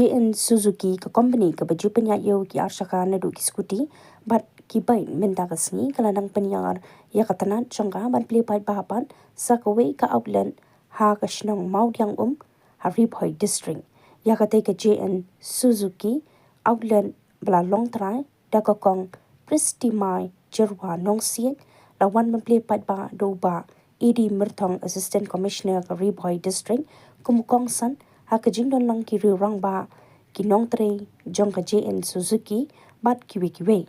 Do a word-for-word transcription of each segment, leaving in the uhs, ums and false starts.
J N Suzuki, ka kompani kaba ju pynïaid ïa ki ar shaka naduh ki scooty bad ki bike, mynta ka sngi ka la nang pynïar ïa ka tnat jong ka ban plie paidbah pat sa kawei ka outlet ha ka shnong Mawdiangum, ha Ri Bhoi District. Ïa katei ka J N Suzuki outlet ba la long trai da ka Kong Pristimai Jyrwa Nongsiej, la wan ban plie paidbah da u Bah A D Myrthong, Assistant Commissioner ka Ri Bhoi District, kum u kongsan ha ka jingdon lang ki riew rangbah, ki nongtrei jong ka J N Suzuki bad kiwei kiwei.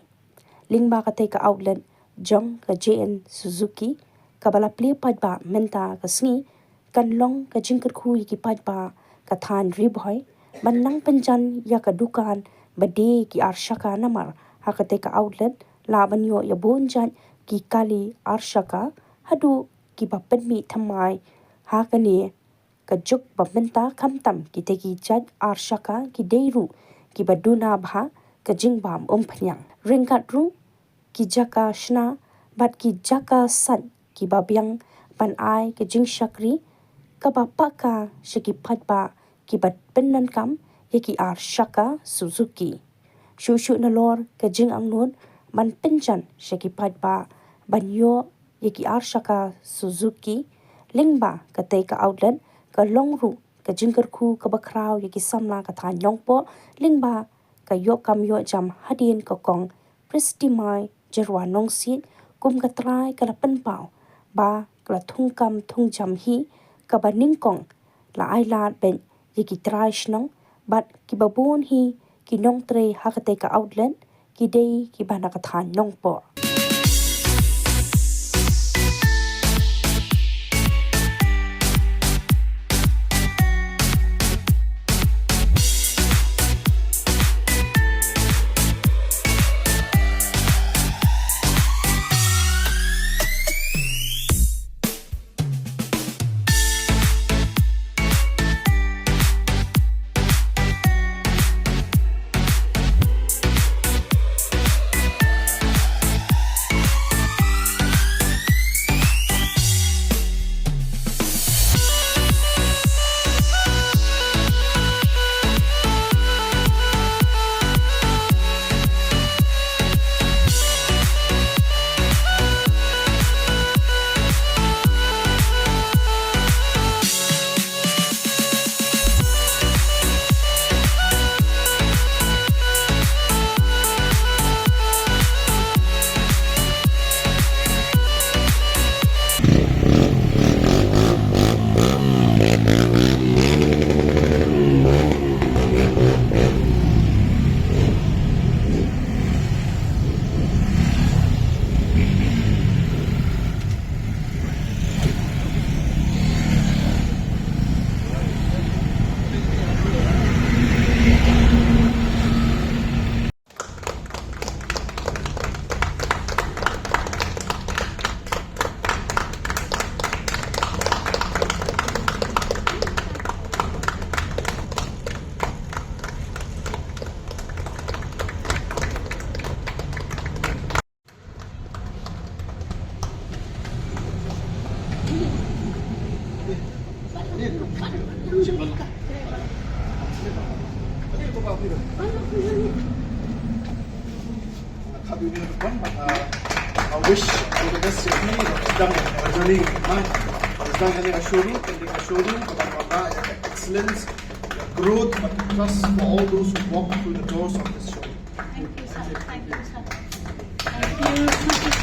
Lyngba katei ka outlet jong ka J N Suzuki kaba la plie paidbah mynta ka sngi, kan long ka jingkyrkhu ïa ki paidbah ka thaiñ Ri Bhoi ban nang pynjan ïa ka dukan ba die ki ar shaka, namar ha katei ka outlet lah ban ïoh ïa bun jait ki kali ar shaka, haduh kiba pynmih thymmai ha kane ka juk ba mynta, khamtam kitei ki jait ar shaka ki dei ruh kiba duna bha ka jingbam umphniang. Ryngkat ruh ki jaka shna bad ki jaka sait kiba biang ban ai ka jingshakri kaba paka sha ki paidbah kiba pyndonkam ïa ki ar shaka Suzuki. Shuh shuh nalor ka jingangnud ban pynjan sha ki paidbah ban ïoh ïa ki ar shaka Suzuki lyngba katei ka outlet, ka long ruh ka jingkyrkhu kaba khraw ïa ki samla ka thaiñ Nongpoh lyngba ka ïoh kam ïoh jam hadien ka Kong Pristimai Jyrwa Nongsiej, kum ka trai ka la pynpaw ba ka la thungkam thungjam hi, kaba nyngkong la ai lad beit ïa ki trai shnong bad kiba bun hi ki nongtrei ha katei ka outlet ki dei kiba na ka thaiñ Nongpoh. I wish all the best to you. It's done, it's done, it's done. It's done, it's done. Excellence, growth, but trust for all those who walk through the doors of this showroom. Thank you, sir. Thank you, sir. Thank you.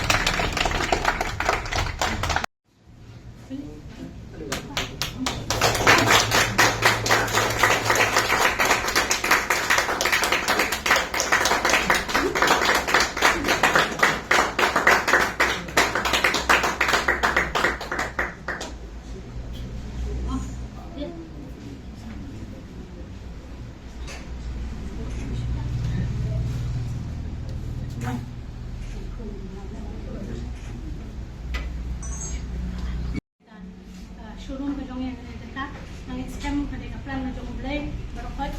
Showroom ka jong ngi ha kane ka daw, nga ngeit skhem ka dei ka plan ka jong U Blei baroh khoit.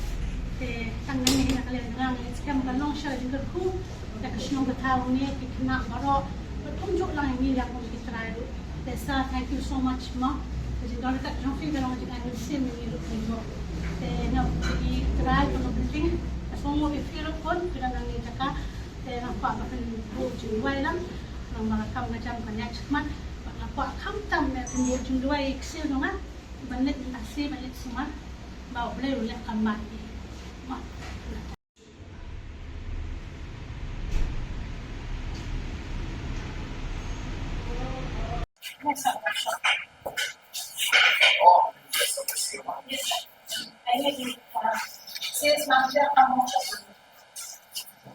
Te tang nangne hi na ka liang jong nga, nga ngeit skhem ban long sha la jingkyrkhu ïa ka shnong ka thaw ne, ki khynnah baroh, bad kumjuh lang ïa ngi kum ki trai ruh. Te sir, thank you so much mo. Ka jingdon ryngkat jong phi ka long ka jingaiñ mynsiem ïa ngi ruh. Te nga i trai ko building, nga sngewthuh i feel ko phi dang nang i jaka. Te nga kwah ba phin buh jingduwai lang. Nang ba la kam ka jam ka nya chikmat. Ba nga kwah khamtam ne phin buh jingduwai i ksiew jong nga. Ban leit nasi ban leit sumar. Ba U Blei u leh kam ba i. Ma.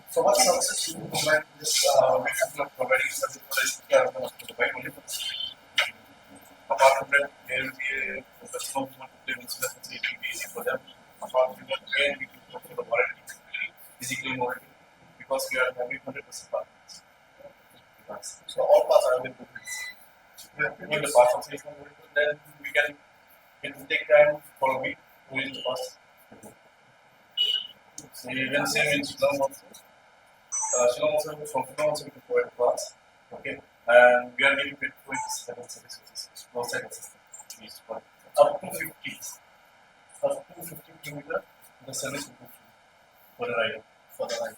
So what services do you provide this, uh, we have not providing service for this, uh, provide only for this. Apart from that, there will be a, the customer who want to play with the facility, it will be easy for them. Apart from that, where we can go for the warranty, physically warranty, because we are having hundred percent partners. So all parts are available. We have to make the parts of sales, then we can, it will take time for a week to reach the parts. So even same in Shillong also. Uh, Shillong also, from Shillong also we can provide parts. Okay. And we are giving twenty-four into seven services. No side assistance. Up to fifty. Up to fifty kilometer, the service will go free for the ride, for the ride.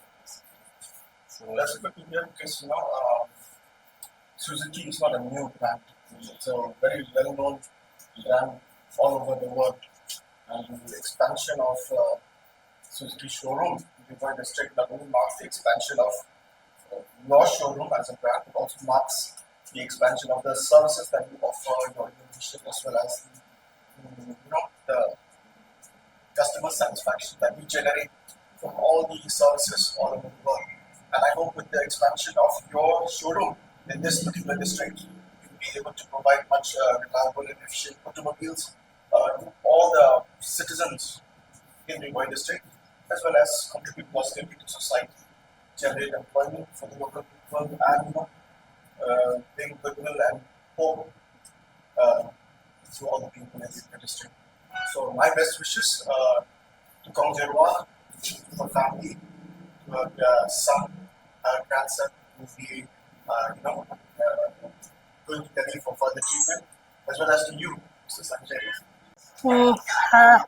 So that's good to hear because, you know, um, Suzuki is not a new brand. It's a very well-known brand all over the world. And the expansion of, uh, Suzuki showroom in Ri Bhoi district not only marks the expansion of, uh, your showroom as a brand, but also marks the expansion of the services that you offer, your innovation, as well as the, mm, you know, the customer satisfaction that we generate from all the services all over the world. And I hope with the expansion of your showroom in this particular district, you'll be able to provide much, uh, reliable and efficient automobiles, uh, to all the citizens in Ri Bhoi district, as well as contribute positively to society, generate employment for the local people, and, you know, uh, bring goodwill and hope, uh, to all the people in the district. So my best wishes, uh, to Kong Jerwa, for family, to her, uh, son, uh, grandson, who will be, uh, you know, uh, going to Delhi for further treatment, as well as to you, Mister Sanjay. Hmm, ha,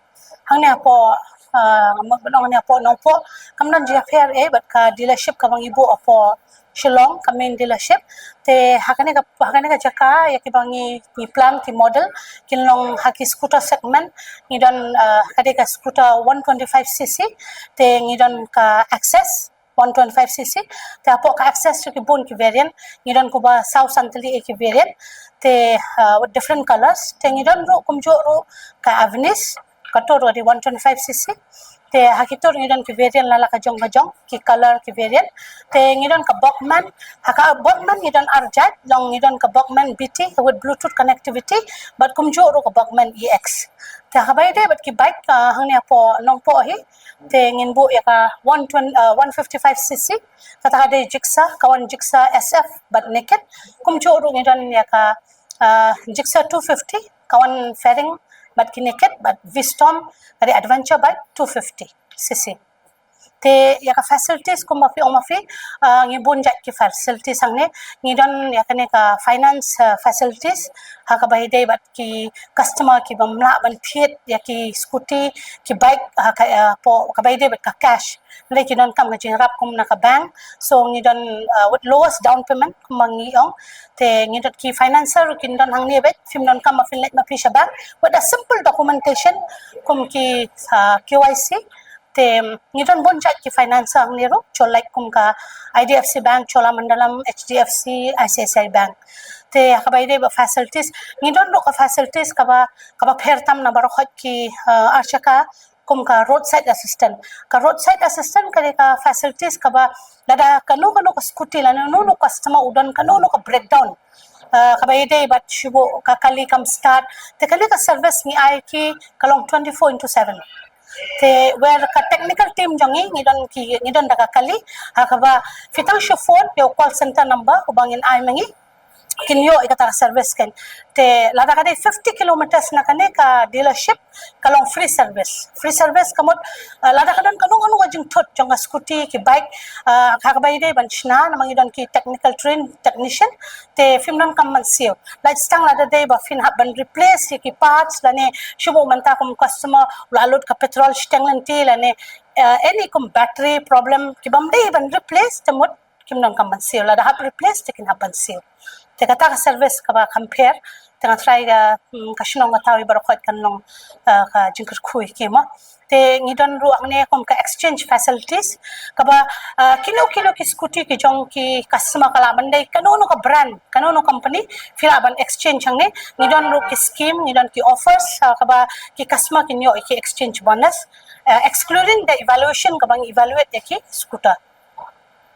hangne hapoh, ha, mut ban ong hangne hapoh Nongpoh, kam don jingïapher eh bad ka dealership kaba ngi buh hapoh Shillong, ka main dealership. Te ha kane ka, ha kane ka jaka ïa kiba ngi, ngi plan ki model kin long ha ki scooter segment, ngi don, ah, ka dei ka scooter one twenty-five C C, te ngi don ka Access one twenty-five C C. Te hapoh ka Access ruh ki bun ki variant, ngi don kumba saw san tylli eh ki variant, te, ah, with different colors. Te ngi don ruh kumjuh ruh ka Avenis, kato ruh dei one twenty-five C C. Te ha kito ruh ngi don ki variant la la ka jong ka jong, ki color ki variant. Te ngi don ka Bogman, ha ka Bogman ngi don ar jait, long ngi don ka Bogman B T with Bluetooth connectivity, bad kumjuh ruh ka Bogman E X. Te ha kaba ïadei bad ki bike, ah, hangne hapoh Nongpoh hi, te ngin buh ïa ka one twenty, ah, one fifty-five C C, kata ka dei Gixxer, ka wan Gixxer S F bad Naked. Kumjuh ruh ngi don ïa ka, ah, Gixxer two fifty, ka wan fairing bad ki Naked, bad V-Storm, ka dei Adventure bike two fifty C C. Te ïa ka facilities kumba phi ong ma phi, ah, ngi bun jait ki facilities hangne, ngi don ïa kane ka finance, ah, facilities, ha kaba ïadei bad ki customer kiba ym lah ban thied ïa ki scooty, ki bike, ha ka, ah, hapoh kaba ïadei bad ka cash. Hynrei ki donkam ka jingïarap kum na ka bank. So ngi don, ah, with lowest down payment kumba ngi ong. Te ngi don ki financer ruh kin don hangne beit, phim donkam ba phin leit ma phi sha bank. With a simple documentation kum ki, ah, K Y C. Te ngi don bun jait ki financer hangne ruh, jong lait kum ka I D F C Bank, Cholamandalam, H D F C, I C I C I Bank. Te ha kaba ïadei bad facilities, ngi don ruh ka facilities kaba, kaba pher tam na baroh ki, ah, arshaka, kum ka roadside assistant. Ka roadside assistant ka dei ka facilities kaba lada kano kano ka scooty lane kano kano customer u don kano kano ka breakdown, ah, kaba ïadei bad shu buh ka kali kam start, te kane ka service ngi ai ki ka long twenty-four into seven. Te where ka technical team jong ngi, ngi don ki, ngi don da ka kali, ha kaba phi tang shu phone ïa u call center number uba ngin ai ma ngi. kin ïoh ïa kata ka service kan. Te lada ka dei fifty kilometers na kane ka dealership, ka long free service. Free service ka mut, uh, lada ka don kano kano ka jingthut jong ka scooty ki bike, uh, ha kaba ïadei ban shna, namar ngi don ki technical train technician, te phim donkam ban siew. Lait tang lada dei ba phin hap ban replace ïa ki parts lane shu buh mynta kum customer u la lut ka petrol shiteng lynti lane, uh, any kum battery problem ki bym dei ban replace te mut kim donkam ban siew, lada hap replace te kin hap ban siew. Te kata ka service kaba compare, te nga tharai ka, hmm, ka shnong ka thaw ïa baroh khoit kan long, uh, ka jingkyrkhu ïa ki mo. Te ngi don ruh hangne kum ka exchange facilities, kaba, uh, kino kino ki scooty ki jong ki customer ka lah ban dei kano kano ka brand, kano kano company, phi lah ban exchange hangne. Ngi don ruh ki scheme, ngi don ki offers, uh, kaba ki customer kin ïoh ïa ki exchange bonus, uh, excluding the evaluation kaba ngi evaluate ïa ki scooter.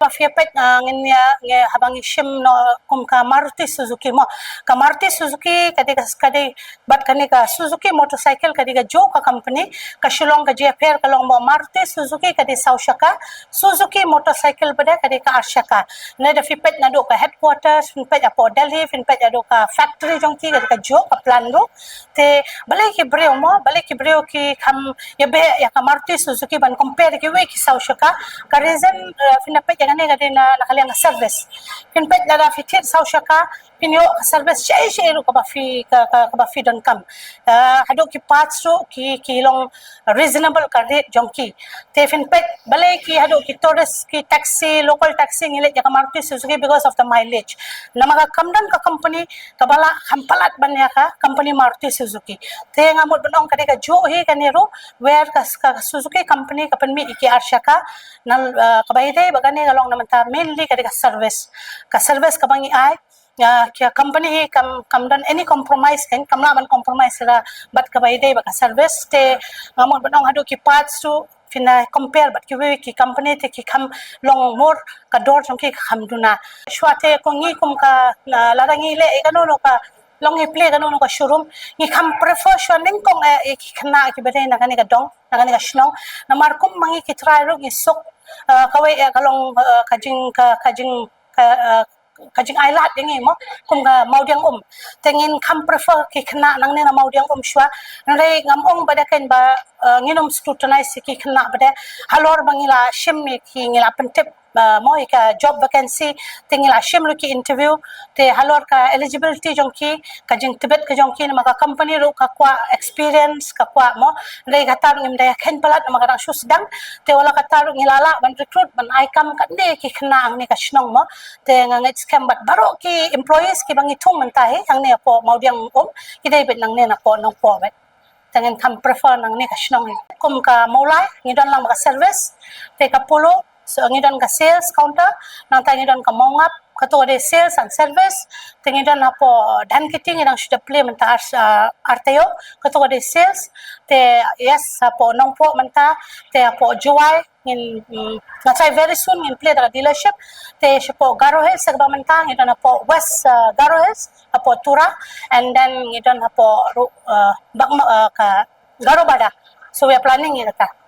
Ba phi peit, ah, ngin ïa, ngi haba ngi shim noh kum ka Maruti Suzuki mo. Ka Maruti Suzuki ka dei ka, ka dei bad kane ka Suzuki motorcycle ka dei kajuh ka company, ka Shillong ka jingïapher ka long mo Maruti Suzuki ka dei saw shaka, Suzuki motorcycle pat ka dei ka ar shaka. Lada phi peit naduh ka headquarters, phin peit hapoh Delhi, phin peit naduh ka factory jong ki ka dei kajuh ka plant ruh. Te balei ki briew mo, balei ki briew ki kham ïa beh ïa ka Maruti Suzuki ban compare kiwei ki saw shaka. Ka reason, eh, phin da peit ïa kane ka dei na, na ka liang service. Phin peit lada phi thied saw shaka, phin ïoh ka service shaei shaei ruh kaba phi, ka, ka, kaba phi donkam. Eh, haduh ki parts ruh ki, ki long reasonable ka rate jong ki. Te phin peit balei ki haduh ki tourist ki taxi, local taxi ngi leit ïa ka Maruti Suzuki because of the mileage. Namar ka kam don ka company kaba lah kham palat ban ïa ka company Maruti Suzuki. Te nga mut ban ong ka dei kajuh hi kane ruh, where ka, ka Suzuki company ka pynmih ïa ki ar shaka. Na, uh, kaba ïadei bad kane ka long na mynta mainly ka dei ka service. Ka service kaba ngi ai, uh, ka company hi kam, kam don any compromise kan, kam lah ban compromise ra bad kaba ïadei bad ka service. Te nga mut ban ong haduh ki parts ruh phin da compare bad kiwei ki company te ki kham long mor, ka dor jong ki ka kham duna. Shuwa te ko ngi kum ka, na, lada ngi leh ïa kano kano ka, long ngi plie kano kano ka showroom, ngi kham prefer shuwa nyngkong, eh, ïa ki khynnah kiba dei na kane ka dong, na kane ka shnong. Namar kum ma ngi ki trai ruh ngi suk, eh, kawei, eh, ka long, eh, ka jing, ka, ka jing, ka, eh, ka jingailad ïa ngi mo, kum ka Mawdiangum. Te ngin kham prefer ki khynnah nangne na Mawdiangum shuwa. Hynrei ngam ong ba dei kan ba, eh, ngin ym scrutinize ïa ki khynnah ba dei. Halor ba ngi la shim ïa ki, ngi la pyntip, eh, mo ïa ka job vacancy, te ngi la shim ruh ki interview, te halor ka eligibility jong ki, ka jingtbit ka jong ki, namar ka company ruh ka kwah experience, ka kwah mo. Hynrei kata ruh ngim da ïa kheiñ palat namar ka dang shu sdang. Te wat la kata ruh ngi la lah ban recruit, ban ai kam katne ki khynnah hangne ka shnong mo. Te nga ngeit skhem bad baroh ki employees kiba ngi thung mynta hi hangne hapoh Mawdiangum, ki dei beit nangne napoh Nongpoh beit. Te ngin kham prefer nangne ka shnong hi. Kum ka Mawlai ngi don lang bad ka service, te ka Polo, so, ngi don ka sales counter, nangta ngi don ka Mawngap, kato ka dei sales and service. Te ngi don hapoh Dhankheti ngi dang shu dep plie mynta ar, ah, ar taïew, kato ka dei sales. Te yes, hapoh Nongpoh mynta, te hapoh Jowai ngin, mm, nga tharai very soon ngin plie da ka dealership. Te shapoh Garo Hills kaba mynta ngi don hapoh West, ah, Garo Hills, hapoh Tura, and then ngi don hapoh ruh, ah, Bakma, ah, ka Garo Bada. So we are planning ïa kata.